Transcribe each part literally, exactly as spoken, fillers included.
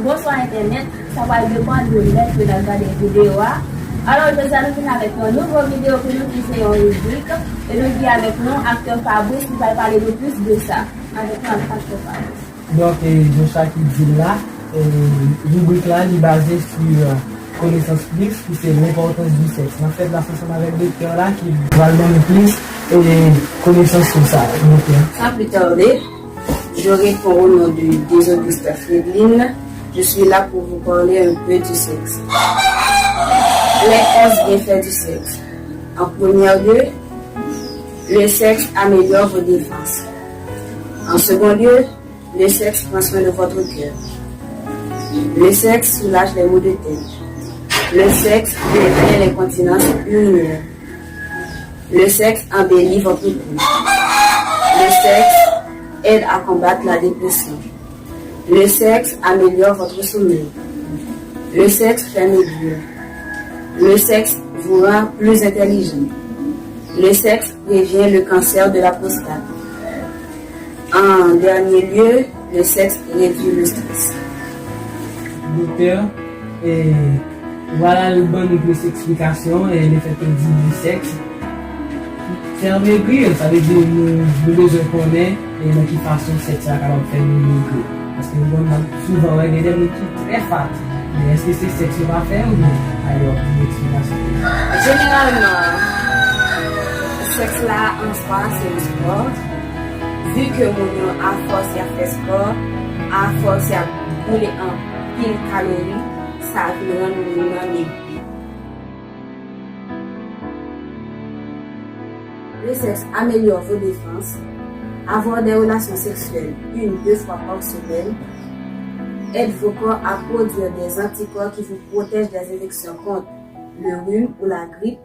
Bonswa entènèt, sa pral depann de lè ke n ap gade videyo a. Alò, jodi a nou vin avèk yon nouvo videyo pou nou ki se yon ribrik, e nou gen avèk nou aktè Fabrice ki pral pale nou plis de sa. Avèk nou avèk aktè Fabrice. Donk, e, jan Shaki di l la, e, ribrik la, li baze sou, e, konesans plis, ki se lenpòtans di sèks. N ap fè l ansanm avèk doktè la, ki pral ban nou plis, e, konesans sou sa. Doktè. Sans plus tarder, je réponds au nom de Désauguste Fredline. Je suis là pour vous parler un peu du sexe. Les onze bienfaits du sexe. En premier lieu, le sexe améliore vos défenses. En second lieu, le sexe prend soin de votre cœur. Le sexe soulage les maux de tête. Le sexe prévient l'incontinence urinaire. Le sexe embellit votre peau. Le sexe aide à combattre la dépression. Le sexe améliore votre sommeil. Le sexe fait maigrir. Le sexe vous rend plus intelligent. Le sexe prévient le cancer de la prostate. En dernier lieu, le sexe réduit le stress. Doktè, e, vwala l ban nou plis eksplikasyon, e, lefètke di di sèks. Fè nou egri, sa vle di nou, nou bezwen konnen, e, nan ki fason sèks la kapab fè nou egri. Paske nou konn n ap souvan wè gen de moun ki trè fat. Men èske se sèks yo pa fè oubyen? Alò, yon eksplikasyon. Jeneralman, sèks la an swa se yon spò. Vi ke moun yo, afòs y ap fè spò, afòs y ap boule anpil kalori, sa vin rann moun nan egri. Le sexe améliore vos défenses. Avoir des relations sexuelles une, deux fois par semaine aide vos corps à produire des anticorps qui vous protègent des infections contre le rhume ou la grippe.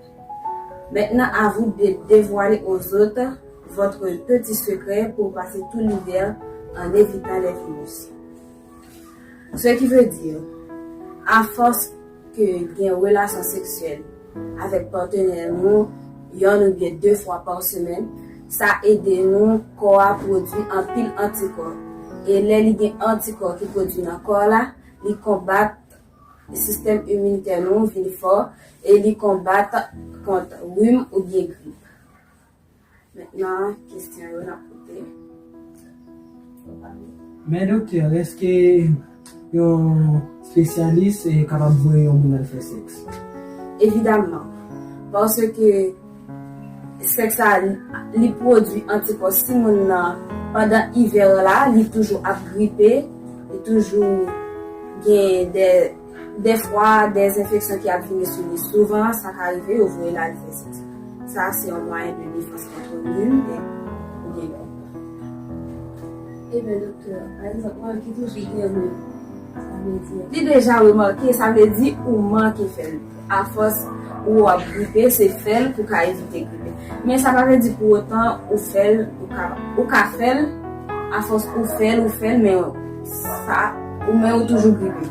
Maintenant, à vous de dévoiler aux autres votre petit secret pour passer tout l'hiver en évitant les virus. Ce qui veut dire, afòs ke gen relasyon seksyèl avèk patnè nou, yonn oubyen de fwa pa semèn, sa ede nou, kò a pwodui anpil antikò. E lè li gen antikò ki pwodui nan kò la, li konbat, sistèm iminitè nou vin fò e li konbat kont rim oubyen grip. Mentnan, kesyon yo n ap koute. Men doktè, èske yon espesyalis, eh, kapab voye yon moun al fè sèks? Evidaman. Paske sèks la, li, li pwodui antikò si moun nan, pandan ivè la, li toujou ap gripe, li toujou gen de, de fwa, de enfeksyon ki ap vini sou li souvan, sa ka rive, yo voye l al fè sèks. Sa, se yon mwayen de defans kont rim e oubyen grip. Ebyen, doktè, pa egzanp, mwen ki toujou gen rim, sa vle di. Li deja remake, sa vle di ou manke fè l. Afòs ou ap gripe, se fè l pou ka evite gripe. Men sa pa vle di pou otan ou fè l, ou ka, ou ka fè l, afòs ou fè l, ou fè l, men sa, ou men ou toujou gripe.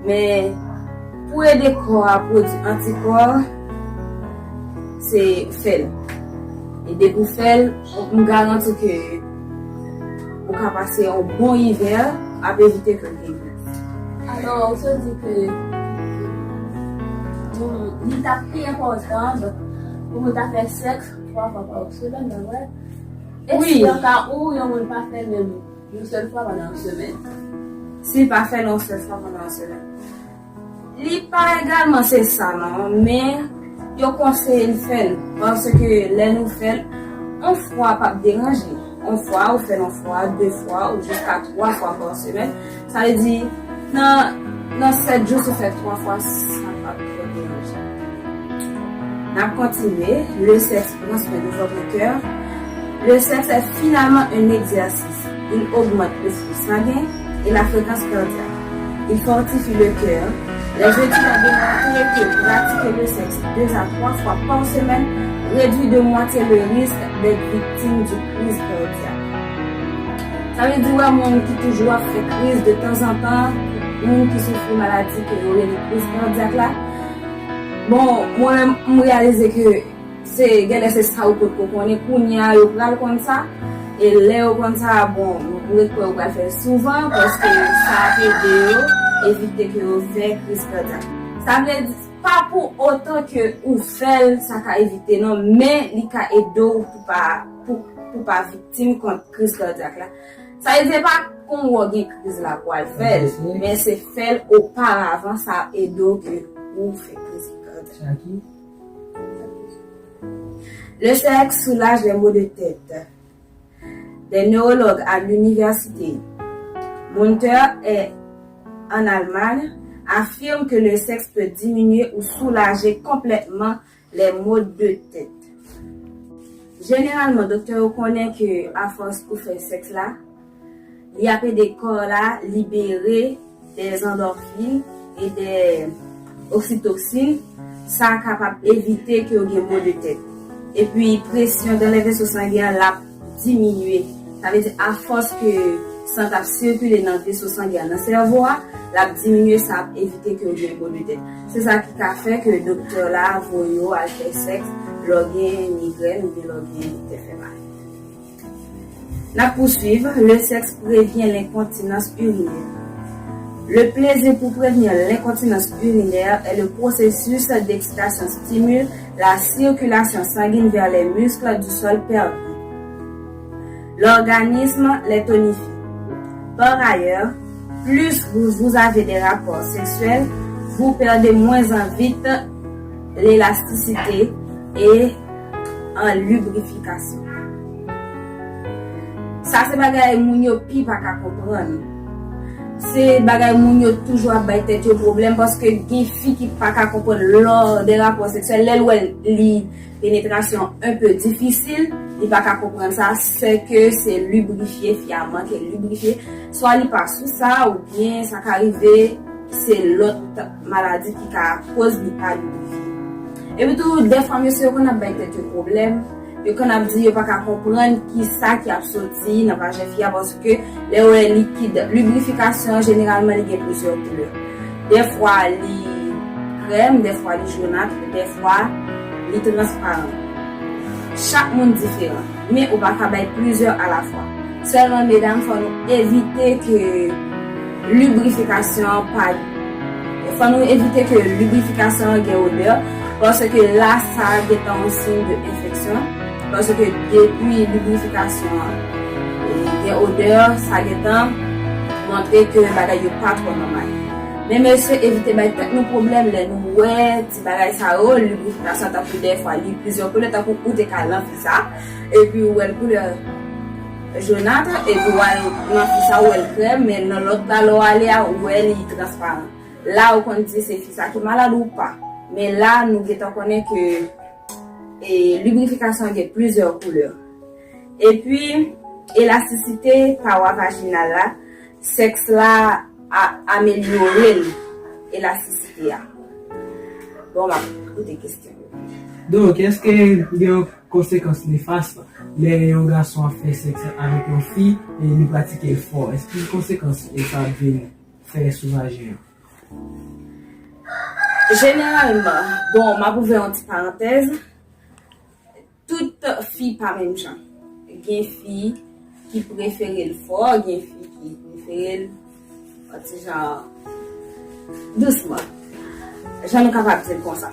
Men pou ede kò a pwodui antikò, se fè l. E depi w fè l, m garanti ke ou ka pase yon bon ivè, ap evite ke w gen grip. Alò, ou sot di ke, bon, li t ap pi enpòtan pou moun ta fè sèks twa fwa pa semèn, pa vre? E wi. Si nan ka ou, yon moun pa fè menm yon sèl fwa pandan yon semèn? Si l pa fè l yon sèl fwa pandan yon semèn. Li pa egalman se sa non, men yo konseye n fè l, paske lè nou fè l, yon fwa p ap deranje. Yon fwa, ou fè l yon fwa, de fwa, ou jiska twa fwa pa semèn. Sa vle di, nan, nan sèt jou, si w fè twa fwa, sa p ap twò deranje. N ap kontinye. Le sexe prend soin de votre cœur. Le sexe est finalement un exercice. Il augmente le flux sanguin et la fréquence cardiaque. Il fortifie le cœur. Les études ont démontré que pratiquer le sexe deux à trois fois par semaine réduit de moitié le risque d'être victime d'une crise cardiaque. Sa vle di, wè, moun ki toujou ap fè kriz de tanzantan, moun ki soufri maladi ke yo rele kriz kadyak la. Bon, mwen menm, m reyalize ke se, genlè se sa ou potko konnen, kounye a yo pral konn sa. E lè yo konn sa, bon, m ret kwè yo pral fè l souvan, paske sa ap ede yo evite ke yo fè kriz kadyak. Sa vle di, pa pou otan ke ou fè l, sa ka evite non, men li ka ede w pou pa, pou, pou pa viktim kont kriz kadyak la. Sa vle di, se pa kon wè w gen kriz la pou w al fè l, men se fè l oparavan, sa ap ede w ke ou fè kriz kadyak. Le sexe soulage les maux de tête. Des neurologues à l'université Münster et en Allemagne affirment que le sexe peut diminuer ou soulager complètement les maux de tête. Jeneralman, doktè yo konnen ke afòs ou fè sèks la, li ap ede kò la libere des endorphines et des oxytocines, sa kapab evite ke w gen mo de tèt. Epi presyon dans les vaisseaux sanguins an l ap diminye. Sa vle di afòs ke san t ap sikile nan veso sangen an nan sèvo a, l ap diminye, sa ap evite ke w gen mo de tèt. Se sa ki ka fè ke doktè la voye w al fè sèks lè w gen migrèn oubyen lè w gen tèt fè mal. N ap pouswiv, le sexe prévient l'incontinence urinaire. Le plaisir pour prévenir l'incontinence urinaire et le processus d'excitation stimule la circulation sanguine vers les muscles du sol pelvien. L'organisme les tonifie. Par ailleurs, plus vous, vous avez des rapports sexuels, vous perdez moins en vite l'élasticité et en lubrification. Sa se bagay moun yo pi pa ka konprann. Se bagay moun yo toujou ap bay tèt yo pwoblèm, paske gen fi ki pa ka konprann lò de rapò seksyèl, lè l wè li penetrasyon un peu difisil, li pa ka konprann sa, se ke se librifye, fi a manke librifye, swa li pa sou sa, oubyen sa ka rive se lòt maladi ki ka koz li pa librifye. Epi tou, dèfwa mesye yo konn ap bay tèt yo pwoblèm, yo konn ap di yo pa ka konprann ki sa ki ap soti nan vajen fi a, paske lè yo wè likid librifikasyon an, jeneralman li gen plizyè koulè. Dèfwa li krèm, dèfwa li jonat, dèfwa li transparan. Chak moun diferan, men ou pa ka bay plizyè alafwa. Sèlman, medam, fò nou evite ke librifikasyon an pa, fò nou evite ke librifikasyon an gen odè, paske la, sa gentan yon siy de enfeksyon, paske depi librifikasyon an, e, gen odè, sa gentan montre ke bagay yo pa twò nòmal. Men mesye, evite bay tèt nou pwoblèm lè nou wè ti bagay sa yo, librifikasyon, tankou dèfwa li plizyè koulè, tankou ou te ka nan fi sa, epi ou wè l koulè jonat, epi w al nan fi sa, ou wè l krèm, men nan lòt la, lè w ale a, ou wè li transparan. La, ou konn di se fi sa ki malad ou pa. Men la, nou gentan konnen ke, e, librifikasyon gen plizyè koulè. Epi, elastisite pawa vajinal la, sèks la a, amelyore l, elastisite a. Bon, m ap koute kesyon yo. Donk, èske gen yon konsekans nefas lè yon gason ap fè sèks avèk yon fi e li pratike l fò? Èske konsekans sa ap vin fè sou vajen an? Jeneralman, bon, m ap ouvè yon ti parantèz. Tout fi pa menm jan. Gen fi ki prefere l fò, gen fi ki prefere l yon ti jan dousman. Jan nou kapab di l konsa.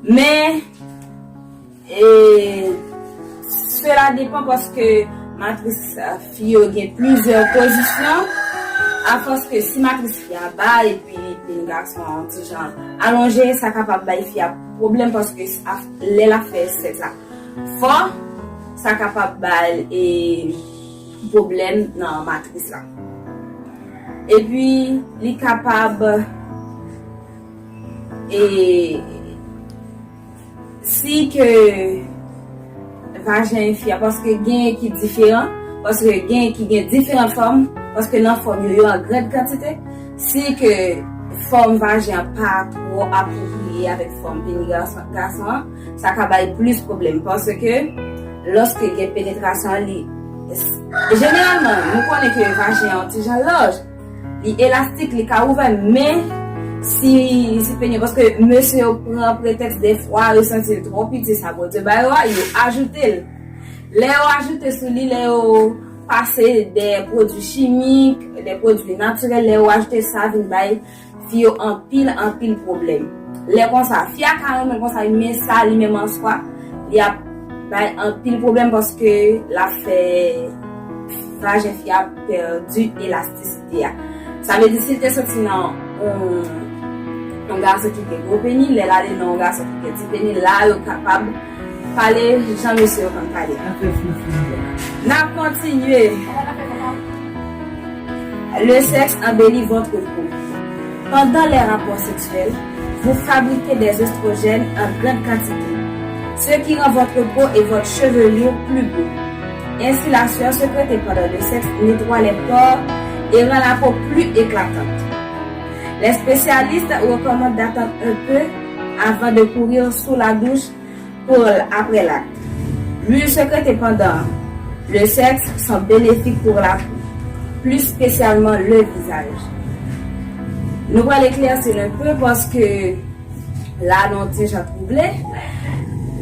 Men, e, sela depan paske matris, e, fi yo gen plizyè pozisyon. Afòs ke si matris fi a ba epi peni gason an yon ti jan alonje, sa kapab bay fi a pwoblèm paske s-, a-, lè l ap fè sèks la fò, sa kapab ba l, e, pwoblèm nan matris la. Epi, li kapab, e, si ke vajen fi a, paske gen ki diferan, paske gen ki gen diferan fòm, paske nan fòm yo, yo an grand kantite, si ke fòm vajen an pa twò apwopriye avèk fòm peni gason, gason an, sa ka bay plis pwoblèm, paske lòske gen penetrasyon, li, jeneralman, nou konnen ke vajen an yon ti jan laj, li elastik, li ka ouvè, men si, si peni, paske mesye yo pran pretèks dèfwa, yo santi l twò piti, sa Bondye ba yo a, yo ajoute l. Lè yo ajoute sou li, lè yo pase de pwodui chimik, de pwodui natirèl, lè yo ajoute sa, vin bay fi yo anpil, anpil pwoblèm. Lè konsa, fi a ka renmen konsa, men sa li menm an swa, li ap bay anpil pwoblèm paske l ap fè vajen fi a pèdi elastisite a. Sa vle di, si l te soti nan yon, yon gason ki gen gwo peni, lè l ale nan yon gason ki gen ti peni, la yo kapab pale jan mesye yo konn pale. N ap kontinye. Le sexe embellit votre peau. Pendant les rapports sexuels, vous fabriquez des oestrogènes en grande quantité, ce qui rend votre peau et votre chevelure plus beau. Ainsi, la sueur sécrétée pendant le sexe nettoie les pores et rend la peau plus éclatante. Les spécialistes recommandent d'attendre un peu avant de courir sous la douche pour l- après l'acte. L'huile sécrétée pendant le sexe sont bénéfiques pour la peau, plus spécialement le visage. Nou pral eklèsi l un peu paske la nou ti jan twouble.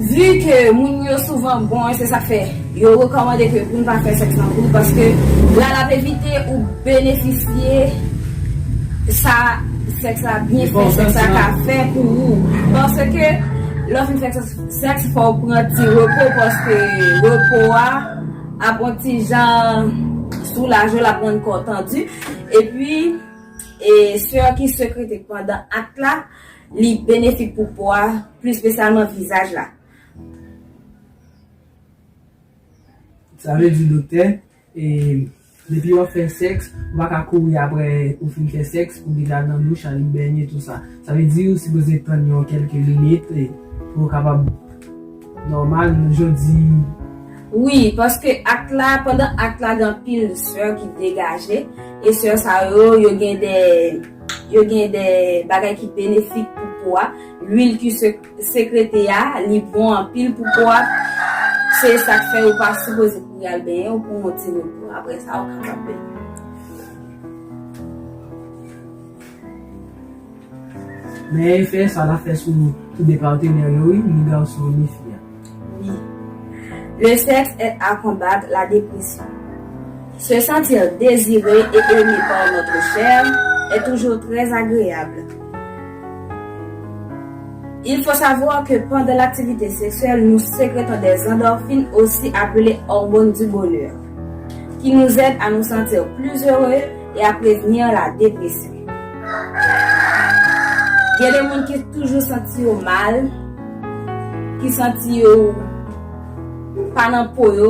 Vi ke moun yo souvan bon, se sa k fè yo rekòmande ke pou n pa fè sèks nan kouri, paske la l ap evite ou benefisye sa sèks la byen fè, sèks la ka fè pou ou. Paske lè w fin fè sèks, fò w pran ti repo, paske repo a ap yon ti jan soulaje w, l ap rann kò w tandi. Epi, e, swè ki sekrete pandan ak la, li benefik pou po a, pli espesyalman vizaj la. Sa vle di, doktè, e, depi w ap fè sèks, ou pa ka kouri apre ou fin fè sèks, ou deja nan douch, al benyen, tou sa. Sa vle di, ou sipoze tann yon kèlke minit, e, pou w kapab nòmal, jodi. Wi, paske ak la, pandan ak la, gen anpil swè ki degaje, e swè sa yo, yo gen de, yo gen de bagay ki benefik pou po a. Lwil ki se- sekrete a, li bon anpil pou po a. Se sa k fè ou pa sipoze kouri al benyen, ou pran yon ti repo. Apre sa, ou kapab benyen. Men efè sa l ap fè sou tou de patenè yo, wi, ni gason, ni fi a. Wi. Le sexe aide à combattre la dépression. Se sentir désiré et aimé par notre cher est toujours très agréable. Il faut savoir que pendant l'activité sexuelle, nous sécrétons des endorphines, aussi appelées hormones du bonheur, qui nous aident à nous sentir plus heureux et à prévenir la dépression. Gen de moun ki toujou santi yo mal, ki santi yo pa nan po yo,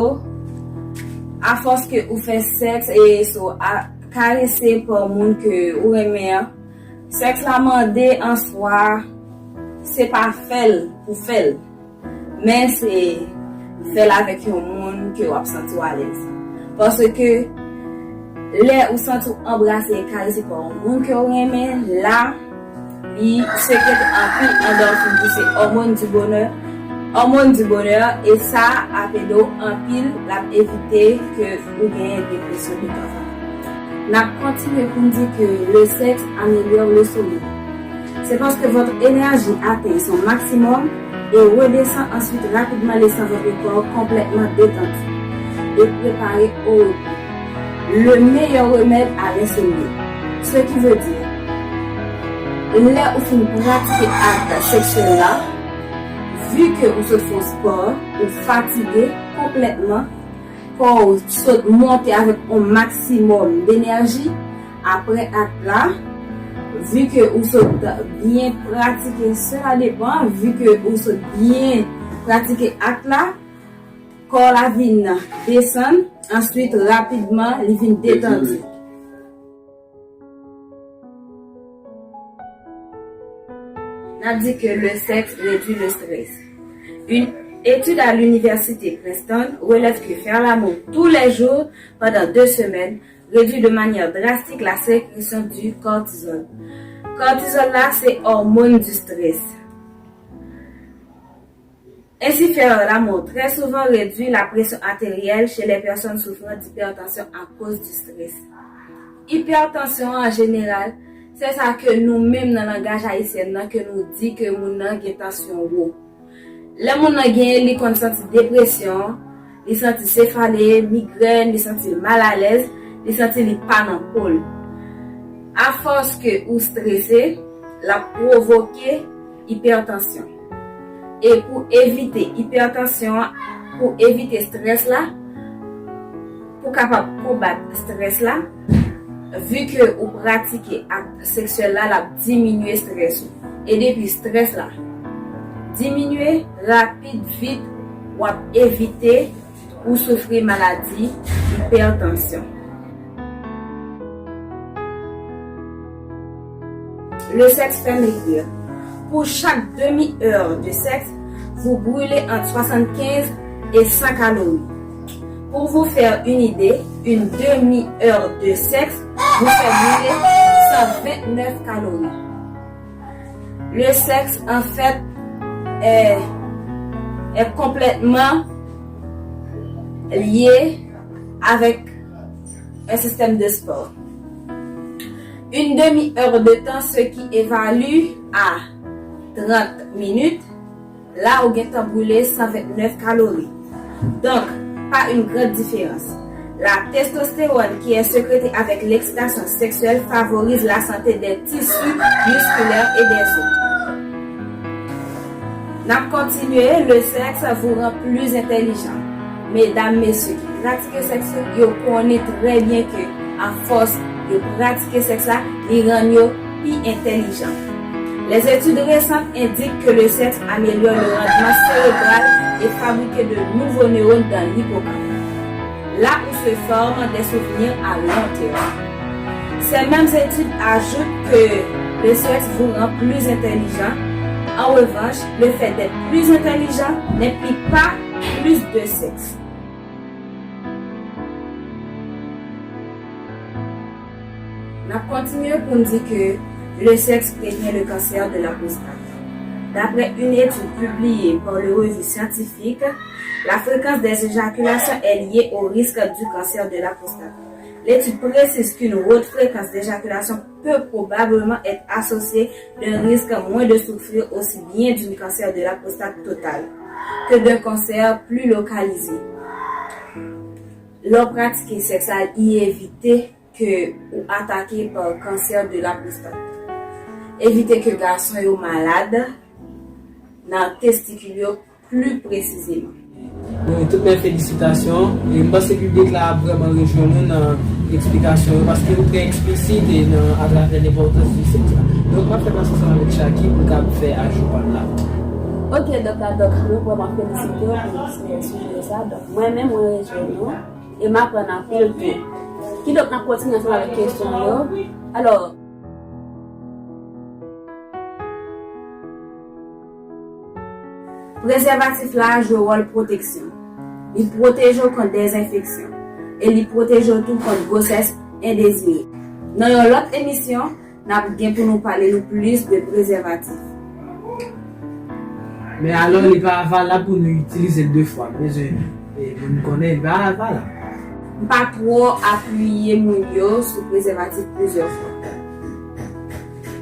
afòs ke ou fè sèks e so a karese pa moun ke ou renmen an. Sèks la mande an swa, se pa fè l pou fè l, men se fè l avèk yon moun ke w ap santi w alèz. Paske lè ou santi w anbrase e karese pa yon moun ke w renmen, la, li sekrete anpil andòfin ki se hormone du bonheur, hormone du bonheur, e sa ap ede w anpil, l ap evite ke ou genyen depresyon de tanzantan. N ap kontinye pou n di ke le sexe améliore le sommeil. C'est parce que votre énergie atteint son maximum et redescend ensuite rapidement, laissant votre corps complètement détendu et préparé au repos. Le meilleur remède à l'insomnie. Ce qui veut dire, lè ou fin pratike ak seksyèl la, vi ke ou sot fè yon spò, ou fatige konplètman, kò w sot monte avèk yon maksimòm denèji. Apre ak la, vi ke ou sot byen pratike, sela depan, vi ke ou sot byen pratike ak la, kò w la vin desann, answit, rapidman, li vin detandi. N ap di ke le sexe réduit le stress. Une étude à l'université Princeton relève que faire l'amour tous les jours pendant deux semaines réduit de manière drastique la sécrétion du cortisol. Cortisol la, se hormone du stress. Ainsi, faire l'amour très souvent réduit la pression artérielle chez les personnes souffrant d'hypertension à cause du stress. Ipètansyon an jeneral, se sa ke nou menm nan langaj ayisyen nan ke nou di ke moun nan gen tansyon wo. Lè moun nan genyen, li konn santi depresyon, Li santi sefale, migrèn, li santi l malalèz, li santi li pa nan po l. Afòs ke ou strese, l ap pwovoke ipètansyon. E pou evite ipètansyon an, pou evite strès la, pou kapab konbat strès la, vi ke ou pratike ak seksyèl la, l ap diminye strès ou. E depi strès la diminye, rapid, vit, w ap evite ou soufri maladi ipètansyon. Le sexe fait maigrir. Pour chaque demi-heure de sexe, vous brûlez entre soixante-quinze et cent calories. Pour vous faire une idée, une demi-heure de sexe vous fait brûler cent vingt-neuf calories. Le sexe, en fait, est, est complètement lié avec un système de sport. Une demi-heure de temps, ce qui évalue à trente minutes, la ou gentan brûlé cent vingt-neuf calories. Donc, pas une grande différence. La testostérone qui est sécrétée avec l'excitation sexuelle favorise la santé des tissus musculaires et des os. N ap kontinye, le sexe vous rend plus intelligent. Medam, mesye ki pratike sèks yo, yo konnen trè byen ke afòs yo pratike sèks la, li rann yo pi entèlijan. Les études récentes indiquent que le sexe améliore le rendement cérébral et fabrique de nouveaux neurones dans l'hippocampe, là où se forment des souvenirs à long terme. Ces mêmes études ajoutent que le sexe vous rend plus intelligent. En revanche, le fait d'être plus intelligent n'implique pas plus de sexe. N ap kontinye pou n di ke le sexe prévient le cancer de la prostate. D'après une étude publiée par le revue scientifique, la fréquence des éjaculations est liée au risque du cancer de la prostate. L'étude précise qu'une haute fréquence d'éjaculation peut probablement être associée d'un risque moins de souffrir aussi bien d'un cancer de la prostate total que d'un cancer plus localisé. Lè w pratike sèks la, li evite ke ou atake pa kansè de la prostat. Evite ke gason yo malad nan testikil yo pli presizeman. Bon, tout men felisitasyon. E m panse piblik la ap vrèman rejwenn ou nan eksplikasyon yo, paske ou trè eksplisit e nan, atravè lenpòtans di sèks la. Donk, m ap fè pase ansanm avèk Chaky pou l ka fè ajou pa l la. Ok, donk, la, donk, mwen vrèman felisite w pou sijè sa. Donk, mwen menm, mwen rejwenn ou. E m aprann anpil tou. Kidonk, n ap kontinye ansanm avèk kesyon yo. Alò, prezèvatif la jwe wòl pwoteksyon. Li pwoteje w kont dèzenfeksyon. E li pwoteje w tou kont gwosès endezire. Nan yon lòt emisyon, n ap gen pou nou pale nou plis de prezèvatif. Men alò, li pa valab pou nou itilize l de fwa. Bezwen, e, pou nou konnen, li pa valab. M pa twò apiye moun yo sou prezèvatif plizyè fwa.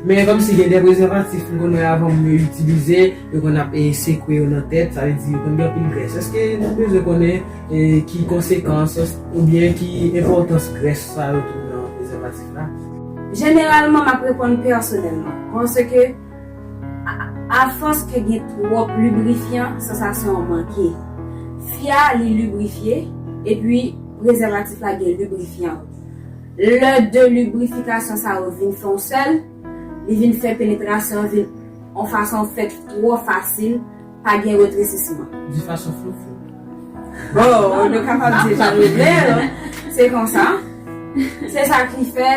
Men kòmsi gen de prezèvatif, m konnen avan moun yo itilize, yo konn ap, e, sekwe yo nan tèt, sa vle di yo konn gen anpil grès. Èske nou bezwen konnen, e, ki konsekans oubyen ki enpòtans grès sa yo tou nan prezèvatif la? Jeneralman, m ap reponn pèsonèlman, paske a, afòs ke gen twòp librifyan, sansasyon an manke. Fi a, li librifye, epi prezèvatif la gen librifyan. Lè de librifikasyon sa yo vin fè yon sèl, li vin fè penetrasyon an vin yon fason fèt twò fasil, pa gen retresisman. Di fason flou flou. Bon, nou kapab di jan nou vle, se konsa. Se sa ki fè,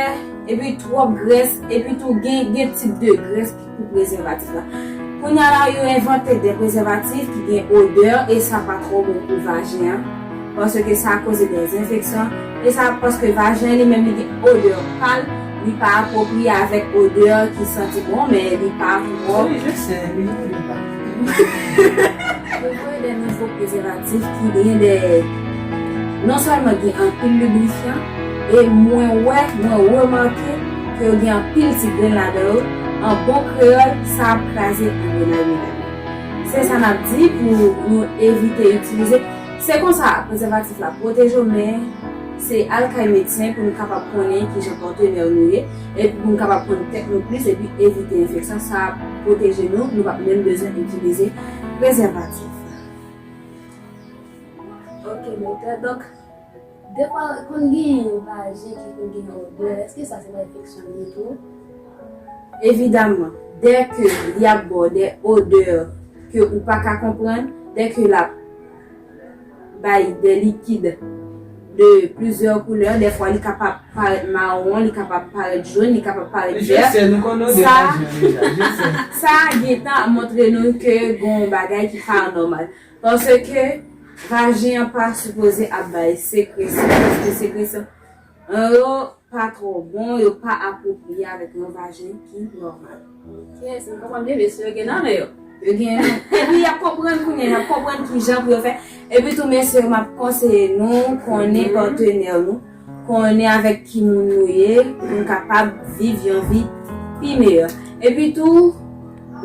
epi twòp grès, epi tou gen, gen tip de grès ki pou prezèvatif la. Kounye a la, yo envante de prezèvatif ki gen odè, e sa pa twò bon pou vajen an, paske sa koze de enfeksyon, e sa paske vajen li menm li gen odè pa l, li pa apwopriye avèk odè ki santi bon, men li pa twò. Wi, je sais, wi, wi, wi. Yo voye de nouvo prezèvatif ki gen de, non sèlman gen anpil librifyan, e mwen wè, mwen remake ke yo gen anpil ti grenn ladan yo, an bon kreyòl, sa ap kraze angrenay medam. Se sa n ap di pou nou evite itilize. Se konsa, prezèvatif la pwoteje w, men se al kay medsen pou nou kapab konnen kijan patnè nou ye, epi pou nou kapab konn tèt nou plis, epi evite enfeksyon. Sa ap pwoteje nou, nou p ap menm bezwen itilize prezèvatif. Ok, doktè. Donk, defwa, konn gen vajen ki konn gen yon odè. Èske sa se pa enfeksyon li ye tou? Evidaman, dèke li ap ba w de odè ke ou pa ka konprann, dèke l ap bay de likid de plizyè koulè, dèfwa li kapab parèt mawon, li kapab parèt jòn, li kapab parèt vè. Je sais, nou konnen odè vajen an deja, je sais. Sa gentan ap montre nou ke gen yon bagay ki pa nòmal. Paske vajen an pa sipoze ap bay sekresyon, paske sekresyon an yo pa twò bon, yo pa apwopriye avèk yon vajen ki nòmal. Yes, m konprann byen, mesye yo gen nan men yo. Yo gen nan. Epi y ap konprann kounye a, y ap konprann kijan pou yo fè. Epi tou, mesye yo, m ap konseye nou konnen patnè nou, konnen avèk ki moun nou ye, pou nou kapab viv yon vi pi meyè. Epi tou,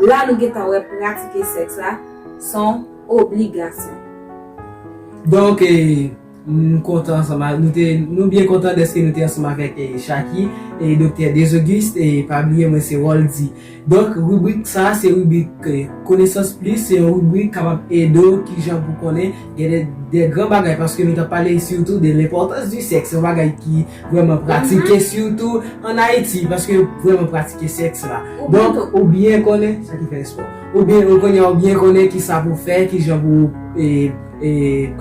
la nou gentan wè pratike sèks la, se yon obligasyon. Donk, eh, m kontan ansanm a, nou te, nou byen kontan dèske nou te ansanm avèk, eh, Chaky e Doktè Desauguste, e pa bliye mwen se Roldy. Donk, ribrik sa a se ribrik, eh, Konesans Plis, se yon ribrik kapab ede w kijan pou konnen gen de, de gran bagay, paske nou t ap pale sitou de lenpòtans di sèks, yon bagay ki vrèman pratike sitou an Ayiti, paske vrèman pratike sèks la. Donk, ou byen konnen sa ki fè espò. Oubyen ou konnen, ou byen konnen ki sa pou fè, ki jan pou, e, e,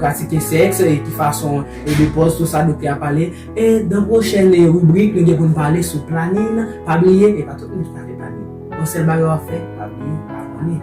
pratike sèks, e ki fason, e de pòz, tou sa doktè a pale. E nan pwochèn, e, ribrik, nou gen pou n pale sou planin. Pa bliye, e pa tout moun ki ka fè planin. Yon sèl bagay w ap fè, pa bliye abòne.